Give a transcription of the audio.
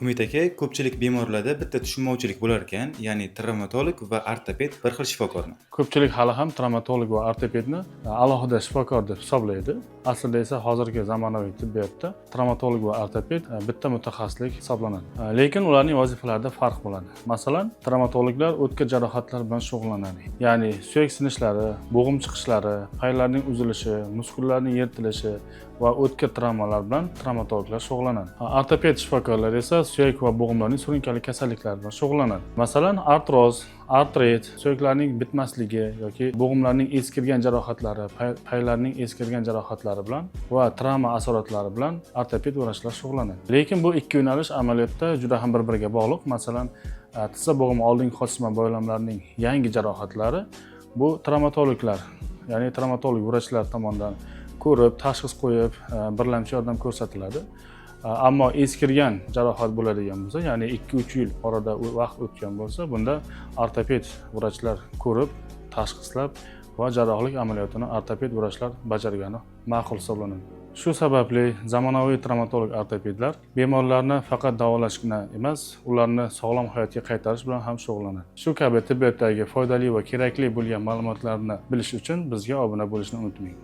Umid aka, ko'pchilik bemorlarda bitta tushunmovchilik bo'lar ekan, ya'ni travmatolog va ortoped bir xil shifokormi? Ko'pchilik hali ham travmatolog va ortopedni alohida shifokor deb hisoblaydi. Aslida esa hozirgi zamonaviy tibbiyotda travmatolog va ortoped bitta mutaxassislik hisoblanadi. Lekin ularning vazifalarida farq bo'ladi. Masalan, travmatologlar o'tkir jarohatlar bilan shug'ullanadi. Ya'ni suyak sinishlari, bo'g'im chiqishlari, paylarning uzilishi, muskullarning yirtilishi va o'tkir travmalar bilan travmatologlar shug'ullanadi. Ortoped shifokorlar esa suyak va bo'g'imlarning surunkali kasalliklari bilan shug'ullanadi. Masalan, artroz, artrit, suyaklarning bitmasligi yoki bo'g'imlarning eskirgan jarohatlari, paylarning eskirgan jarohatlari bilan va travma asoratlari bilan ortoped vrachlar shug'ullanadi. Lekin bu ikki yo'nalish amaliyotda juda ham bir-biriga bog'liq. Masalan, tizza bo'g'imi oldingi qochma boylamlarining yangi jarohatlari bu travmatologlar, ya'ni travmatolog vrachlar tomonidan ko'rib, tashxis qo'yib, birlamchi yordam ko'rsatiladi. Ammo eskirgan jarohat bo'ladigan bo'lsa, ya'ni 2-3 yil orada vaqt o'tgan bo'lsa, bunda ortoped vrachlar ko'rib, tashxislab va jarrohlik amaliyotini ortoped vrachlar bajargani ma'qul hisoblanadi. Shu sababli zamonaviy travmatolog ortopedlar bemorlarni faqat davolashgina emas, ularni sog'lom hayotga qaytarish bilan ham shug'ullanadi. Shu kabi tibbiyotdagi foydali va kerakli bo'lgan ma'lumotlarni bilish uchun bizga obuna bo'lishni unutmang.